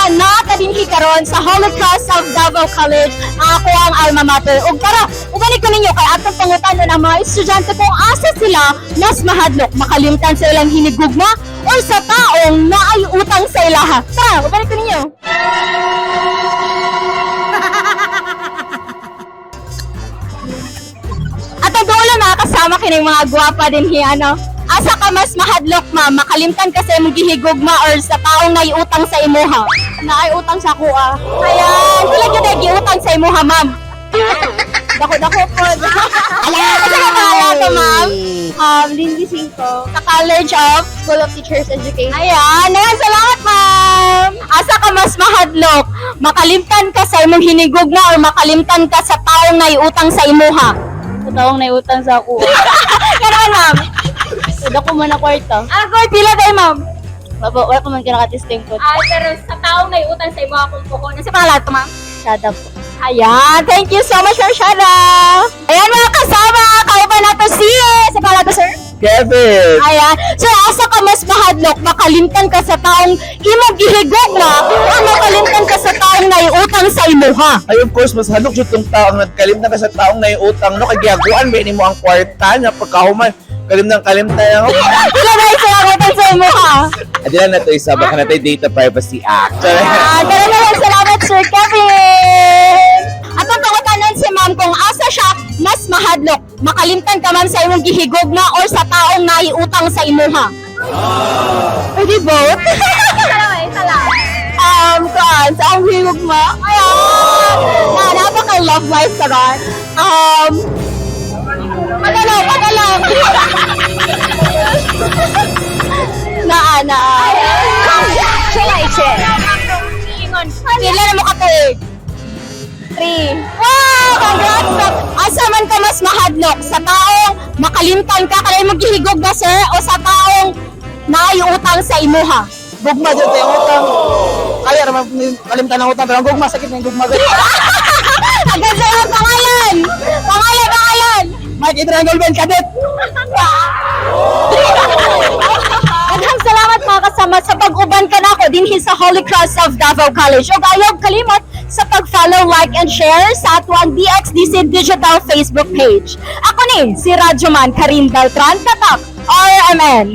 Kasama naa ta dinhi karon sa Holy Cross of Davao College, ang akoang alma mater. Ug tara, ubani ko ninyo kay atong pangutanon ang mga estudyante kung asa sila mas mahadlok, makalimtan sa ilang hinigugma or sa taong naay utang sa ilaha. Tara, ubani ko ninyo. At ang dulo mga kasama kining mga gwapa din hi ano. Asa ka mas mahadlok, ma'am, makalimtan ka sa imong gihigugma or sa taong naiutang sa imuha? Naay utang sa ako ah. Ayan, pila gyud ay giutang sa imuha, ma'am? Dako-dako po. Ayan, asa ka pangalan to, ma'am? Lindy Cinco, Sa College of School of Teachers Education. Ayan, ayan, salamat, ma'am. Asa ka mas mahadlok? Makalimtan ka sa imong hinigugma or makalimtan ka sa taong naiutang sa imuha? Sa taong naiutang sa ako. Karon, ma'am. Dako man na kwarta. Ako, pila tayo, ma'am? Baba, wala ko man kinakatesting po. Ay, pero sa taong naiutang sa imuha kung kuko. Nasa pangalan to, ma'am? Shada po. Ayan, thank you so much, Ma'am Shada. Ayan, mga kasama, kauban nato si, sa pangalan to, sir? Kevin! Ayan. Sir, asa ka mas mahadlok, makalimtan ka sa taong imong gihigugma o makalimtan ka sa taong naiutang sa imuha? Ay, of course, mas hadlok jud tong taong nagkalimtan ka sa taong naiutang, no? Kay gihaguan ba nimo ang kwarta na pagkahuman? Kalimtan kalimtan ako. Pila na isa ang utang sa imuha? Adi lang na to isa, baka natay Data Privacy Act. Ayan. Pero naman, salamat, Sir Kevin! At ang pangutanan si ma'am kung asa siya mas mahadlok, makalimtan ka, ma'am, sa imong gihigugma or sa taong naiutang sa imuha? Pwede both? Isa lang, isa lang. Kuan, sa akong higugma. Ayan! Na, napaka love life karon. Pagalaw, pagalaw. Naa, naa. Chela, iche. Pila na mo katuig? 3. Wow! Congrats! Asa man ka mas mahadlok? Sa taong makalimtan ka kanay maghihigog na, sir, o sa taong naayutang sa imuha? Gugma dyan tayo utang. Kaya naman kalimtan ng utang pero ang gugma sakit ng gugma. Agad sa iyong pangalan! Pangalan, pangalan! Mike Adrian Golben, cadet. Daghang salamat, mga kasama, sa pag-uban ka nako dinhi sa Holy Cross of Davao College. Ug ayaw kalimot sa pag-follow, like, and share sa atuang DXDC Digital Facebook page. Ako ni si Radyoman Karin Beltran, Tatak, RMN.